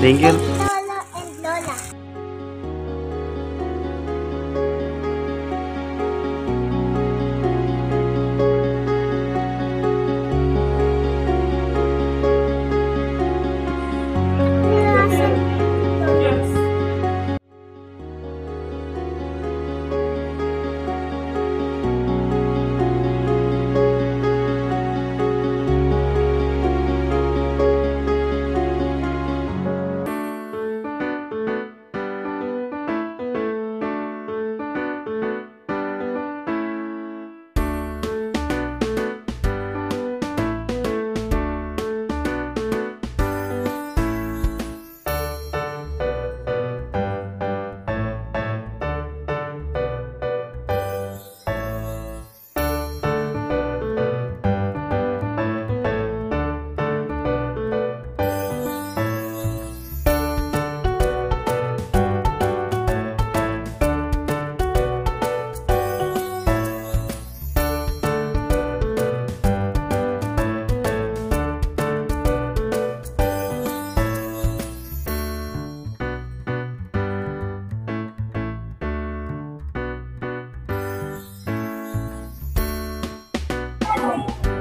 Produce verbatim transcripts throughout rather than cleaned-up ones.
Thank you. Thank you, Lolo and Lola.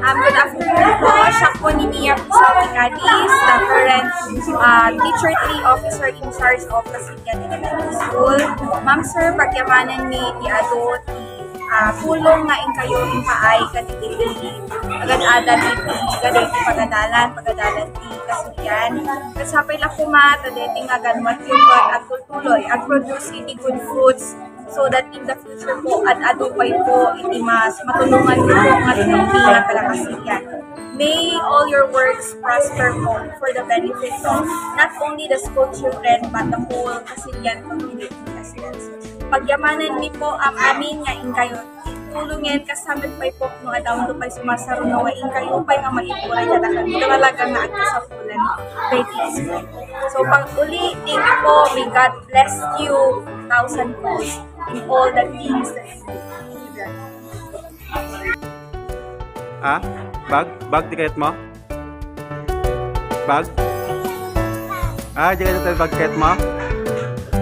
Um, good afternoon po. Siya po ni Nia Pizarro Cadiz, the current, uh, teacher three officer in charge of Casigan Elementary School. Ma'am, sir, pagyamanen mi ti adu ti, uh, tulong nga inkayo impaay kadagiti agad-adal iti, kadagiti pagadalan, pagadalan ti Casigan. Ket sapay la koma ta daytoy nga ganwatyo ket agtultuloy, agproduce iti good fruits so that in the future po, ad-adu pay po iti mas matulongan niyo po nga tinapingan nga taga-Casigan. May all your works prosper po for the benefit of not only the school children but the whole Casigan community as well. So, pagyamanen mi po am-amin nga inkayo tulongen, kas samet pay po no adda pay sumasaruno nga inkayo pay nga maituray kadakami. Talaga nga agkasapulan daytoy. So, pag-uli, thank you po. May God bless you thousandfold in all the things that you do. Ah? Bag? Bag ti kayat mo? Bag? Ah, di kayat ti bag kayat mo?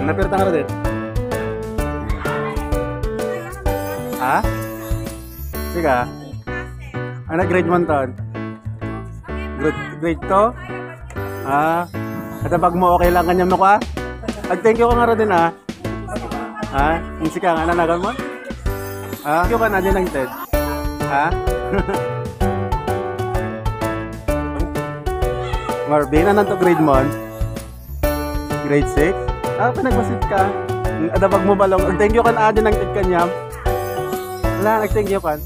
Napirta nga rin. Ha? Sige. Ano grade mo ton? Grade, grade two? Ah, ito bag mo okay lang kanyang mo ka? Ag-thank you ka nga rin ah. Ha? Ang sika nga nanagan mo? Ha? Ikaw ka na din ang Ted? Ha? Marvin, anong to grade mo? Grade six? Ah, pinagpasit ka. Adabag mo balong. Thank you kan adi ng Ted kanyam. Wala, nag-thank you kan.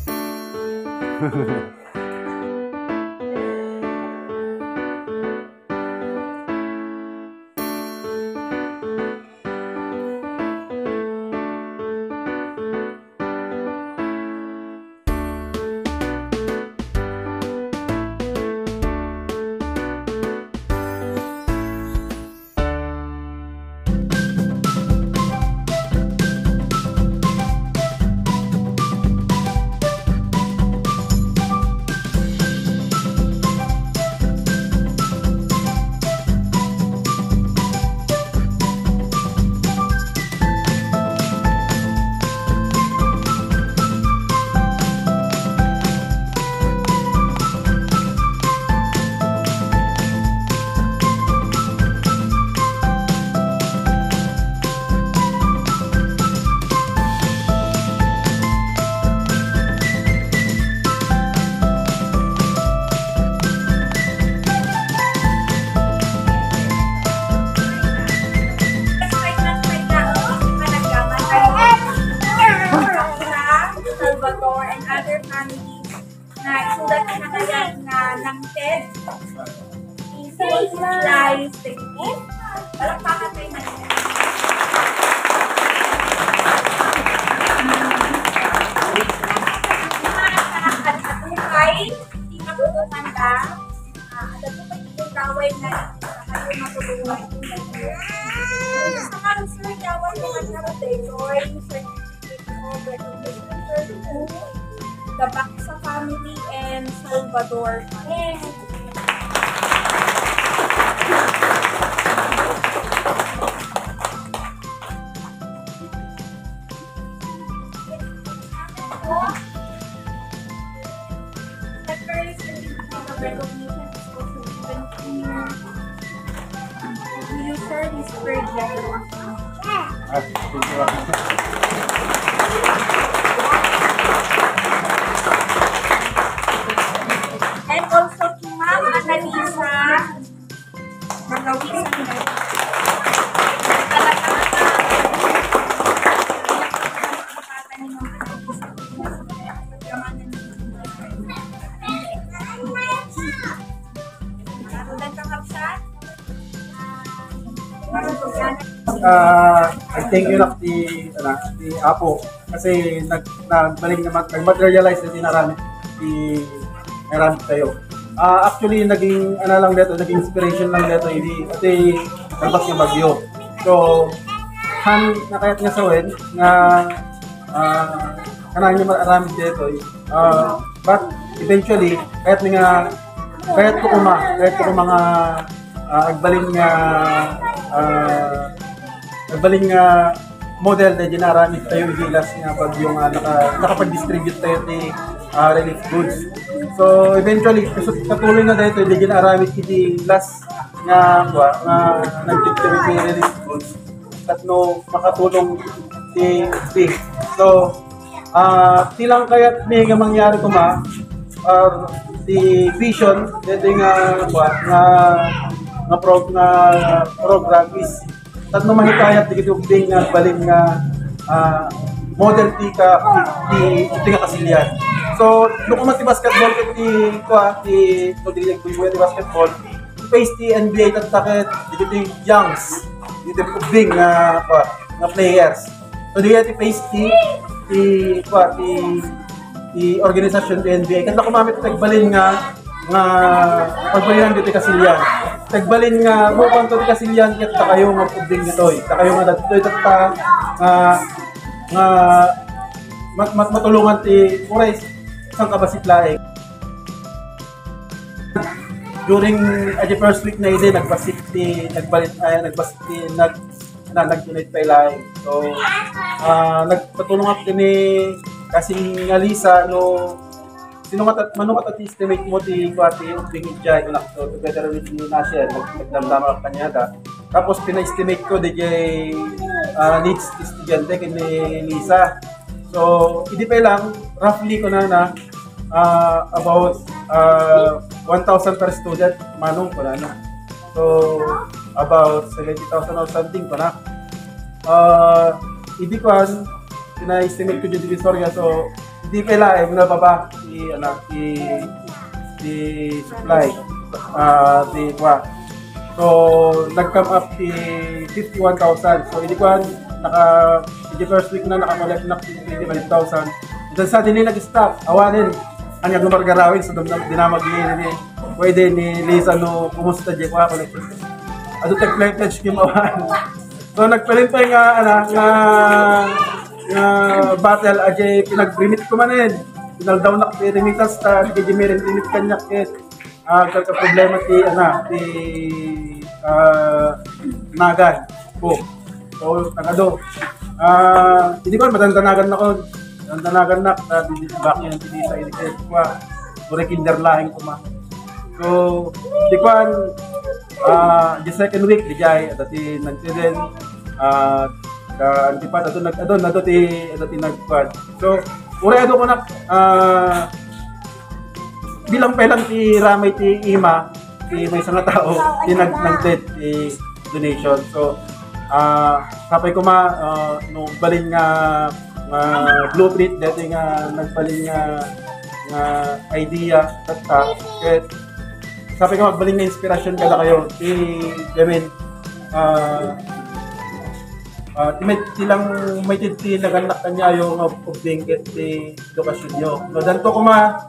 Salvador and other families na isulat na kaya nga nang Ted. Lies technique. Palakpakan tayo na. Atukay, di matulungan ka. Ah, ada po kayo yung gawin na kayo matulungan. Sa mga sir, yawan naman na Sir Gabaksa family and Salvador family. recognition is also given to you, sir, Miss Virgil. Ah, thank you. And also to Ma'am Annalisa Magawisan. Ah, I thank you na ti, ano, ti Apo. Kasi nag-, nagbalik naman, nag-materialize na inaramid ti, inaramid tayo. Ah, actually, naging, ano lang dito, naging inspiration lang dito, hindi, iti nalpas nga bagyo. So, han, nakayat nga sawen, nga, ah, kanayon nga maaramid dito, ah, but eventually, kayat nga, kayat ko kuma, kayat ko kuma nga, ah, agbalin nga, ah, agbalin nga model daydi naaramid tayo iti last nga bagyo nga naka-, nakapag-distribute tayo ti, ah, relief goods. So, eventually, kasut-, katuloy na daytoy daydi naaramid iti last nga, kua, nga nagpicture iti relief goods. Tapno makatulong ti, ti. So, ah, ti lang kayat mi nga mangyari kuma, or ti vision, daytoy nga, kua, nga, nga prog-, nga program is tapno mahikayat dagiti ubing nga agbalin nga, ah, model ti ka-, ti, ti, ti nga kasilian. So, no kuma ti basketball ket ti, kua, ti, no, dili agbuy-buya ti basketball, face ti N B A tatta ket dagiti youngs, dagiti ubing nga, kua, nga players. So, dagiti face ti, ti, kua, ti, ti organisasyon ti N B A. Ket no kuma met ti agbalin nga nga pagbalinan ditoy kasilian. Ti agbalin nga, mapanto ti kasilian, ket dakayo nga ubing ditoy. Dakayo nga ditoy tatta, nga, nga mat-, mat-, matulongan ti uray sangkabassit laeng. During, ah, the first week na idi, nagbassit ti, nagbalit, ay, nagbassit ti, nag-, na, nag-donate pay laeng. So, ah, nagpatulong ako ni Kasing Alisa, no, sino nga tat-, mano nga tat-, estimate mo ti, kua, ti ubing idiay, kunak, so, together with ni Nasher, nag-, nagdamdama kaniada. Tapos, pina-estimate ko, diay, ah, needs ti estudiante, ken ni Lisa. So, idi pay lang, roughly, kunana, ah, about, ah, one thousand per student, manong, kunana. So, about seventy thousand or something, kuna. Ah, idi kuan, pina-estimate ko diay Divisoria, so, di pay laeng, nababa ti, ano, ti, ti supply. Ah, ti, kua. So, nag-come up ti fifty-one thousand. So, idi kuan, naka, idi first week na, naka-collect na ti twenty-five thousand. Then, suddenly, nag-stop. Awanen, ania nga margarawin, so, damdam, dinamag ni, ni, pwede ni Lisa, no, kumusta diay, kua, collection. Adu ti pledge kim awan. So, nagpalintay nga, ano, nga, nga battle, a diay pinag-remit ko manen. Pinaldaw na ti remittance ta, di ka di may remit kaniak, ket, ah, agka-, problema ti, ano, ti, ah, nagan ko. So, tagado. Ah, hindi ko, madandanagan na ko. Madandanagan na, ah, di, di, bakit yung hindi sa inikit ko, ah. Puro kinder laeng ko, ma. So, di ko, ah, the second week, di jay, at ati nagtiden, ah, ka, antipat, ato nag, ato, ato ti, ato ti nagpad. So, uray ato ko na, ah, bilang pa lang ti ramay ti ima, ti maysa nga tao, ti nag-, nagted ti donation. So, ah, sapay ko ma, ah, no, balin nga, nga blueprint, dati nga nagbalin nga, nga idea, tatta, ket sapay ko, agbalin nga inspirasyon kadakayo. Ti, I mean, ah, ah, ti may, ti lang may ti, ti naganak kaniayo nga ubing ket ti edukasyonyo. No, danto kuma,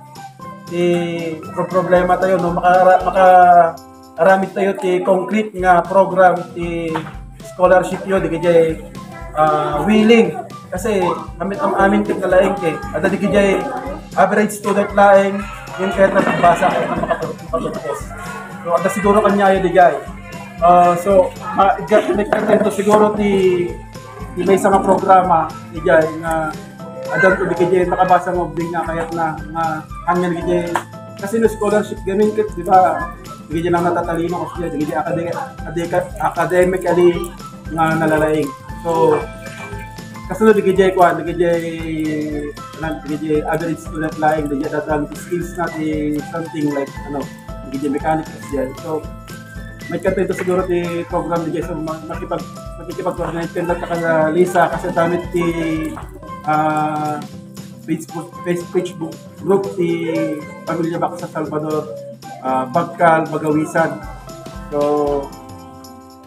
ti pro-, problema tayo, no, makara-, maka-, aramid tayo ti concrete nga program ti scholarship yo, di kajay, ah, willing. Kasi amin, am-, amin ket nalaing ket, ada di kajay average student laeng, yung kaya nagbasa, kaya na makapag-, makapagpos. So, ada siguro kaniayo di jay. Ah, so, ma-, nagkakento siguro ti, ti maysa nga programa, di jay, nga adan to di kajay makabasa nga ubing nga kayat na, nga hangin di kajay Kasi no scholarship gamin ket, di ba, dagiti natatalino, kasi dagiti academic, academic, academically nga nalalaing. So, kasano dagiti kuan, dagiti, ano, dagiti average student laeng, dagiti datang skills na ti something like, ano, dagiti mechanics diay. So, maikkan tayo siguro ti program diay, so, ma-, makipag-, makikipag-coordinate kanda ta kada Lisa, kasi damit ti, ah, Facebook, Face-, Facebook group ti Pamilya Baksa Salvador, ah, Bagkal, Bagawisan. So,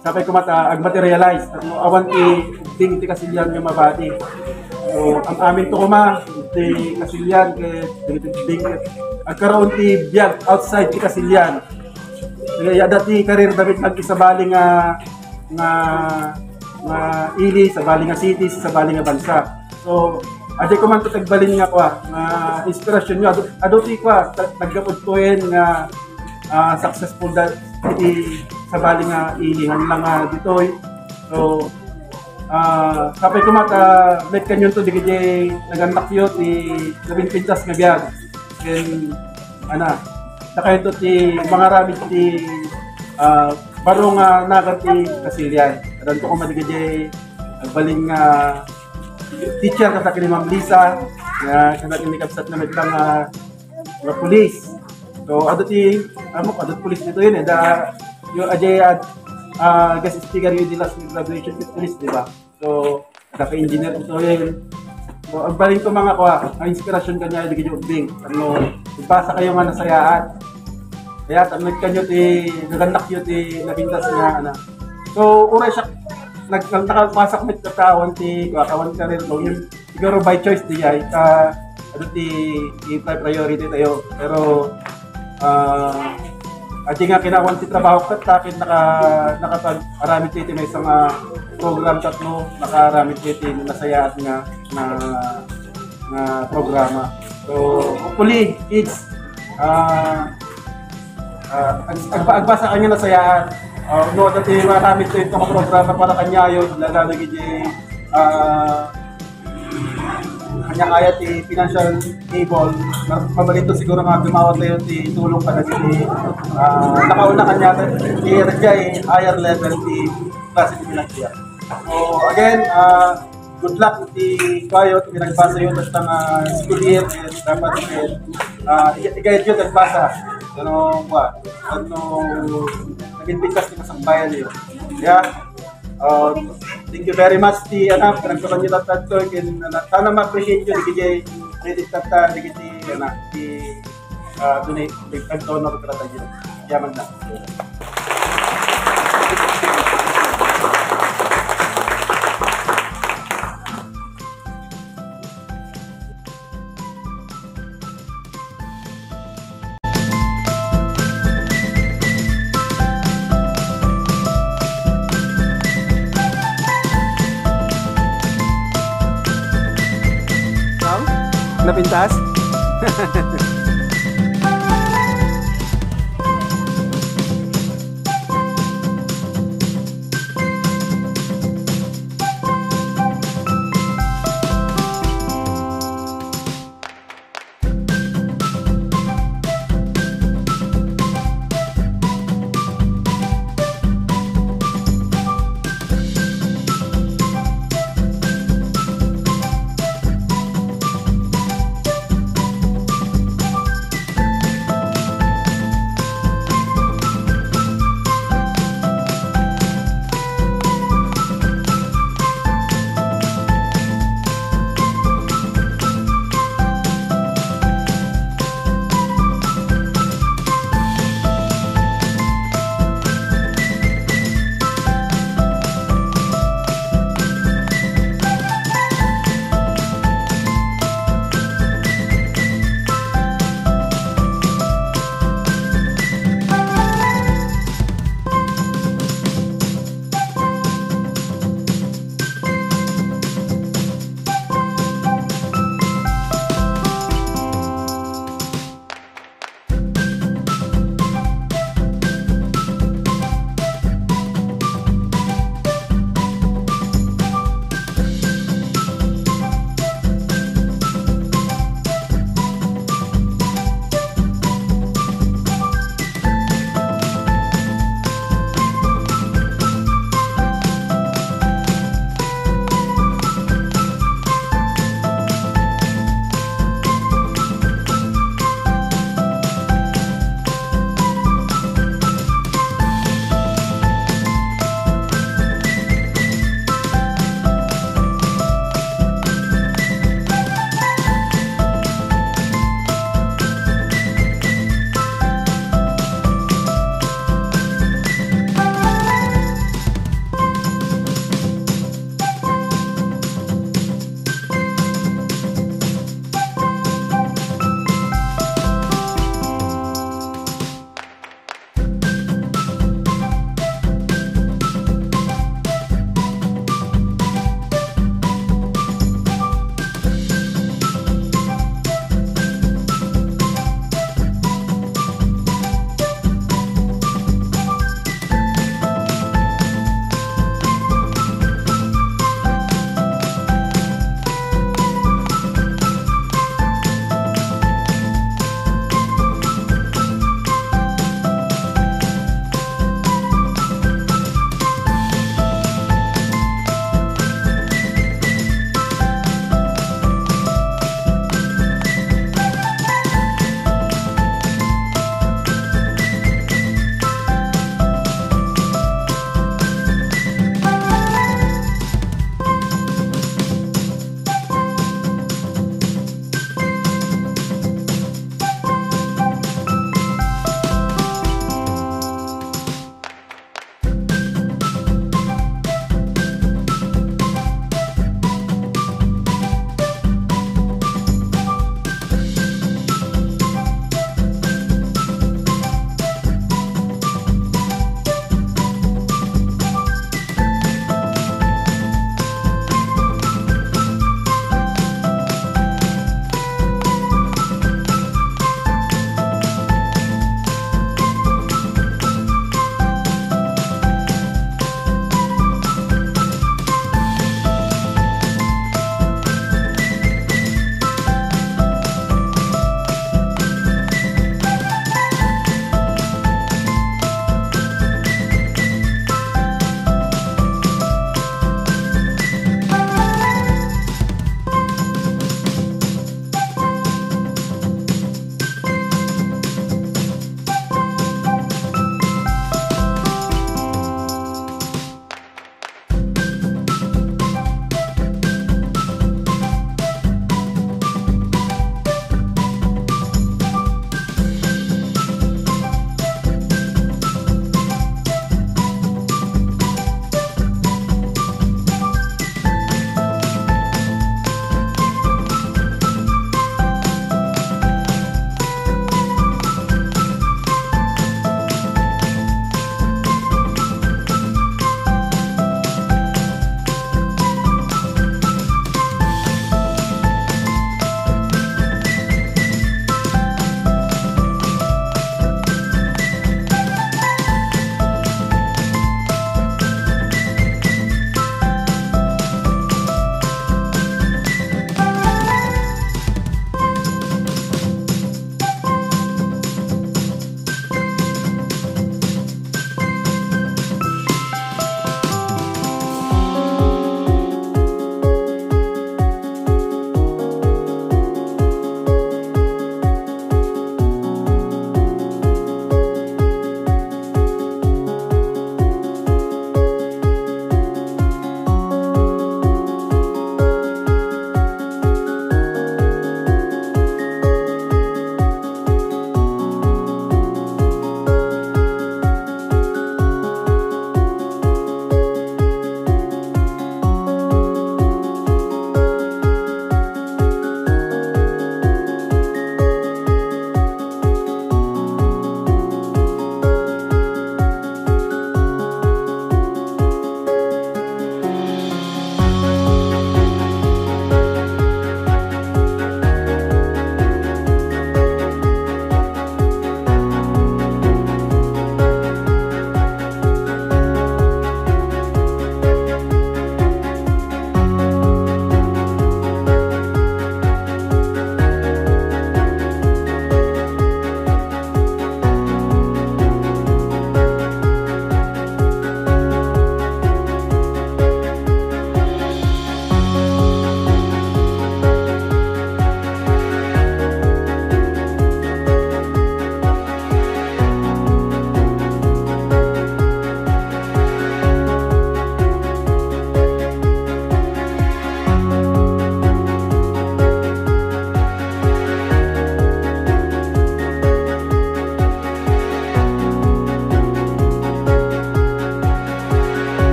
sapay koma ta agmaterialize, tapno awan ti ubbing ti kasilian nga mabati. So, am-amin to koma ti kasilian ket dagiti ubbing ket agkaroon ti biag outside ti kasilian. Kaya adda ti career damit nagkasabali nga, nga, nga ili, sabali nga city, sabali nga bansa. So, adiay koma ti agbalin nga kua, nga inspirasyon nyo. Adu, adu ti kua, ta-, taggapod ko nga, ah, successful da, iti sabali nga ili, nga lang nga ditoy. So, ah, sapay koma ta, met kanyon to, dagiti nagannakyo ti nabinpintas nga biag. Ken, ana, dakayo to ti mangaramid ti, ah, baro nga nagan ti kasilian. Addanto koma dagiti agbalin nga teacher, kada ken ni Ma'am Lisa, nga kada ken ni kabsat na met nga, nga pulis. So, adu ti, amo, adu ti pulis ditoyen, eh, da, yo, adiay, ah, ah, guest speaker yo di last graduation ti pulis, di ba? So, naka-engineer ditoyen. So, agbalin ko nga kua, nga inspirasyon kaniayo dagiti ubbing. Ano, ibasa kayo nga nasayaat. Kaya, tapno kanyo ti, nagannakyo ti napintas nga, ano. So, uray siya, nag-, nag-, nakapasok met katawan ti, kua, katawan career ko, yun, siguro by choice diay, ta, ano ti, ti priority tayo. Pero, ah, adi nga kinawan ti trabaho ket ta ket naka-, nakapag-aramid ti, ti maysa nga program tapno nakaaramid ti, ti nasayaat nga, nga, nga programa. So, hopefully, kids, ah, ah, ag-, agba-, agbasa kanyo nasayaat. Ah, no, dati maaramid ti, ti programa para kanyayo, lalo na gidi, ah, kanya kaya ti financial able, ma-, mabalin to siguro nga dumawa tayo ti tulong kadagiti, ah, nakauna kanya ti, ti higher level ti klase ti pinagbiag. So, again, ah, good luck ti kayo, ti pinagbasa yo, basta nga school year, eh, dapat, eh, ah, i-, i-guide yo, nagbasa. Ano, ba? Ano, naging bigkas ti kasangbayan yo. Yeah. Um, thank you very much ti, ano, pinagtutunan niyo tattoo, ken, ano, sana ma-appreciate niyo dagiti credit tatta, dagiti, ano, ti, ah, donate, ti pagdonor kada tayo. Yaman na. Napintas?